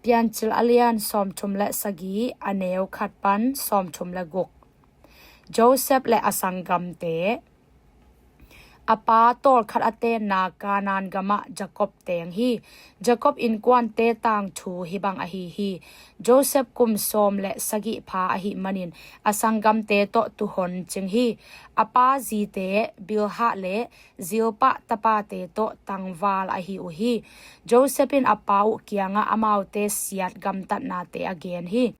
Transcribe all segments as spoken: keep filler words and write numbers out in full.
Piancil a lian sawmthum le sagih, a neu khat pan sawmthum le guk. Joseph le a sanggamte. A pa tawlkhat a tenna Kanaan gamah Jacob teng hi. Jacob innkuante tangthu hih bang ahi hi. Joseph kum sawm le sagih pha ahih manin a sanggamte tawh tuuhon cing hi. A pa zite Bilhah le Zilpah tapate tawh tangval ahi uh hi. Joseph in a pa uh kiangah amaute siat gamtatnate a gen hi.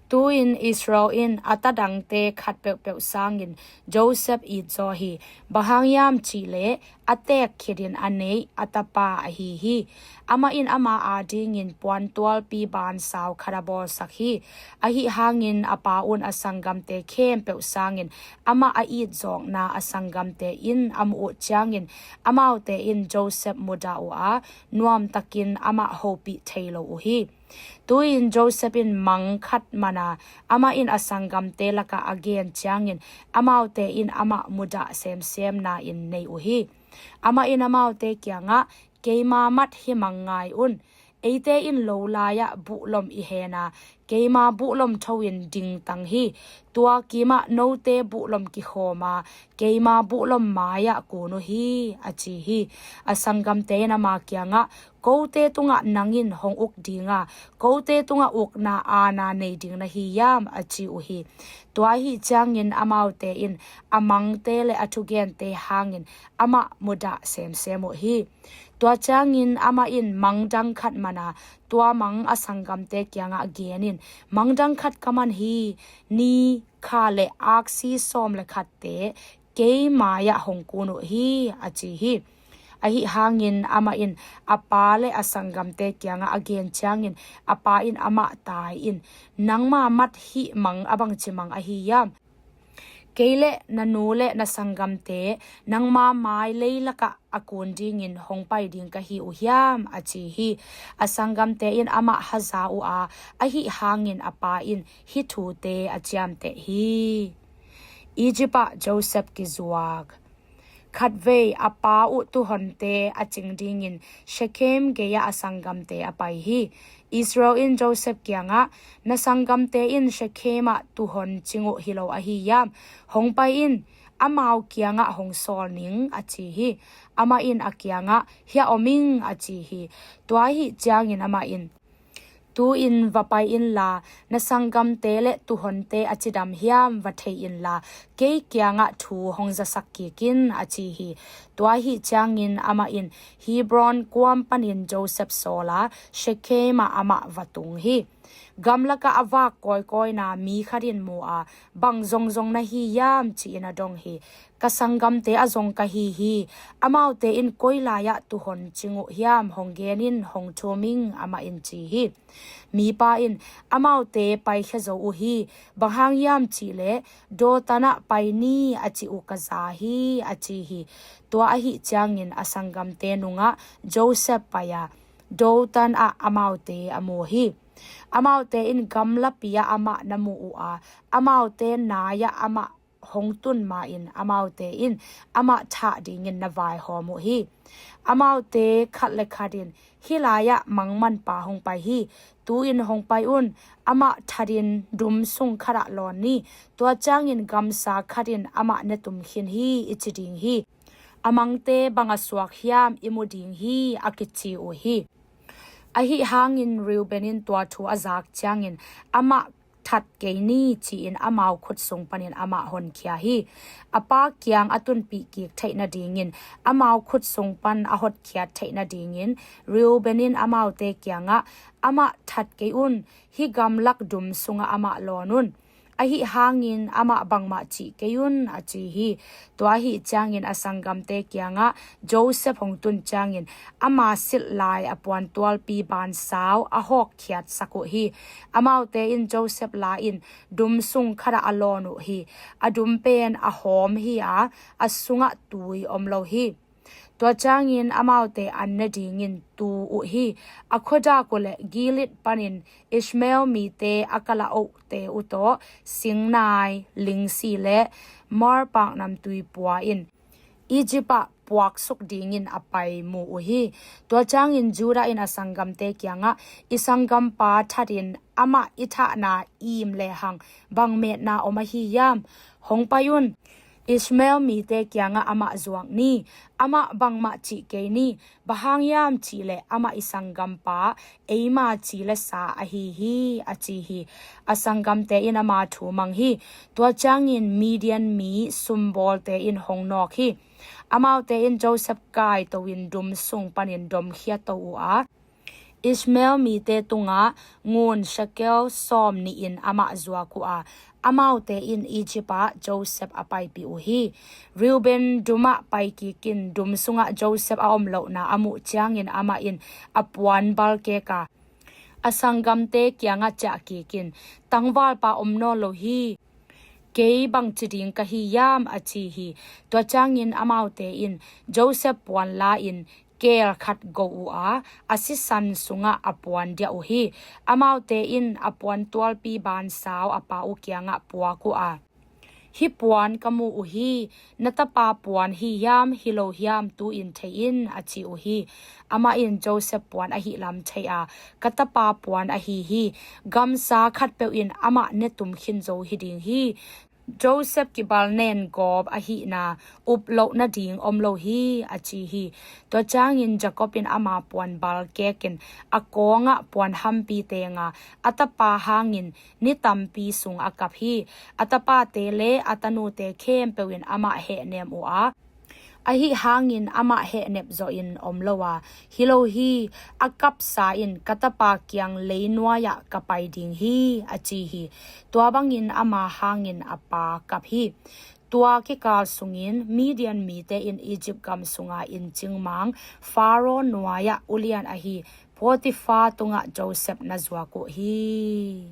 Tu-in Israel in a ta dangte khat peuhpeuh sangin Joseph itzaw hi. Bang hang hiam cihleh a teek khitin a neih a tapa ahi hi. Amah in ama adingin puantualpi bansau khat a bawlsak hi. Ahi hangin a pa un a sanggamte khempeuh sangin amah a itzawkna a sanggamte in a muh uh ciangin amaute in Joseph mudah uh a, nuamtakin amah hopih thei lo uh hi. Tu-in Joseph in mang khat man a, amah in a sanggamte lakah a gen ciangin amaute in amah mudah semsemna in nei uh hi. Amah in amaute kiangah, "Keima mat hih mang ngai un. Eite in lo lai-ah buhlom i hen a, keima buhlom tho in dingtang hi. Tua kimah note buhlom kikhawm a, keima buhlom mai-ah kun uh hi," a ci hi. A sanggamte in ama kiangah, "Kote tungah nang in hong uk ding a, kote tungah ukna aana nei ding na hi hiam?" a ci uh hi. Tua ahi ciangin amaute in a mangte le a thugente hangin amah mudah semsem uh hi. Tua ciangin amah in mang dang khat man a, tua mang a sanggamte kiangah genin, "Mang dang khat ka man hi. Ni, kha le aksi sawm le khatte kei mai-ah hong kun uh hi," a ci hi. Ahi hangin amah in a pa le a sanggamte kiangah a gen ciangin a pa in amah tai-in, "Nangma mat hih mang a bangci mang ahi hiam? Kei le na nu le na sanggamte nangma mai leilakah a kun dingin hong pai ding ka hi uh hiam?" a ci hi. A sanggamte in amah haza uh a, ahi hangin a pa in hih thute a ciamteh hi. Egypt ah Joseph kizuak. Khatvei a pa uh tuuhonte a cing dingin Shekhem gei-ah a sanggamte a pai hi. Israel in Joseph kiangah, "Na sanggamte in Shekhem ah tuuhon cing uh hi lo ahi hiam? Hong pai in, amau kiangah hong sawl ning," a ci hi. Amah in a kiangah, "Hiah om ing," a ci hi. Tua ahi ciangin amah in, "Tu-in va pai inla, na sanggamte le tuuhonte a cidam hiam va thei inla, kei kiangah thu hong zasak kik in," a ci hi. Tua ahi ciangin amah in Hebron kuam panin Joseph sawl a, Shekhem ah amah va tung hi. Gamlakah a vak kawikawina mi khat in mu a, "Bang zongzong na hi hiam?" ci-in a dong hi. "Ka sanggamte a zong ka hi hi. Amaute in koi lai-ah tuuhon cing uh hiam, hong genin hong thum ing," amah in ci hi. Mipa in, "Amaute paikhia zo uh hi. Bang hang hiam cihleh, Dothan ah pai ni a ci uh ka za hi," a ci hi. Tua ahi ciangin a sanggamte nungah Joseph pai a, Dothan ah amaute a mu hi. Amaute in gamlapi ah amah na mu uh a, amaute nai-ah amah hong tun ma-in amaute in amah thah dingin na vaihawm uh hi. Amaute khat le khat in, "Hih lai-ah mangmanpa hong pai hi. Tu-in hong pai un. Amah thatin dum sung khatah lawn ni. Tua ciangin gamsa khat in amah ne tum khin hi," i ci ding hi. "A mangte bang a suak hiam i mu ding hi," a kici uh hi. Ahi hangin Reuben in tua thu a zak ciangin, "Amah that kei ni," ci-in amau khut sung panin amah honkhia hi. A pa kiang a tunpih kik theih nadingin amau khut sung pan a hotkhiat theih nadingin Reuben in amaute kiangah, "Amah that kei un. Hih gamlak dum sungah amah lawn un. Ahi hangin amah bangmah cih kei un," a ci hi. Tua ahi ciangin a sanggamte kiangah Joseph hong tun ciangin ama silh lai a puantualpi bansau a hawkkhiatsak uh hi. Amaute in Joseph la-in dum sung khatah a lawn uh hi. A dum pen a hawm hi a, a sungah tui om lo hi. Tua ciangin amaute an nadingin tu uh hi. A khuadak uh le Gilead panin Ishmael mite a kala ohte uh tawh Sinai lingsi le Mar paknamtui pua in Egypt ah puaksuk dingin a pai mu uh hi. Tua ciangin Judah in a sanggamte kiangah, "I sanggampa thatin amah i thahna im lehang bang metna om ahi hiam? Hong pai un. Ishmael mite kiangah amah zuak ni. Amah bangmah cih kei ni. Bang hang hiam cihleh amah i sanggampa, eima ci le sa ahi hi," a ci hi. A sanggamte in ama thu mang hi. Tua ciangin Midian mi sumbawlte in hong nawk hi. Amaute in Joseph kaito-in dum sung panin domkhia to uh a, Ishmael mite tungah ngun shekel sawm nihin amah zuak uh a, amaute in Egypt ah Joseph a paipih uh hi. Reuben dum ah pai kikin dum sungah Joseph a om lohna a muh ciangin amah in a puan balkek a, a sanggamte kiangah ciah kikin, "Tangvalpa om nawn lo hi. Kei bangci ding ka hi hiam?" a ci hi. Tua ciangin amaute in Joseph puan la-in keel khat go uh a, a sisan sungah a puan diah uh hi. Amaute in a puan tualpi bansau a pa uh kiangah puak uh a, "Hih puan ka mu uh hi. Na tapa puan hi hiam, hi lo hiam, tu-in thei in," a ci uh hi. Amah in Joseph puan ahih lam thei a, "Ka tapa puan ahi hi. Gamsa khatpeuh in amah ne tum khin zo hi ding hi. Joseph kibal nen gawp ahihna up loh nading om lo hi," a ci hi. Tua ciangin Jacob in ama puan balkekin a kawngah puan hampi tenga, a tapa hangin ni tampi sung a kap hi. A tapate le a tanute khempeuh in amah hehnem uh a, ahi hangin amah hehnep zawhin om lo a, "Hi lo hi, a kapsa in ka tapa kiang leinuai-ah ka pai ding hi," a ci hi. Tua bangin ama hangin a pa kap hi. Tua kikal sungin Midian mite in Egypt gam sunga inn cingmang Pharaoh nuai-ah ulian ahi Potiphar tungah Joseph na zuak uh hi.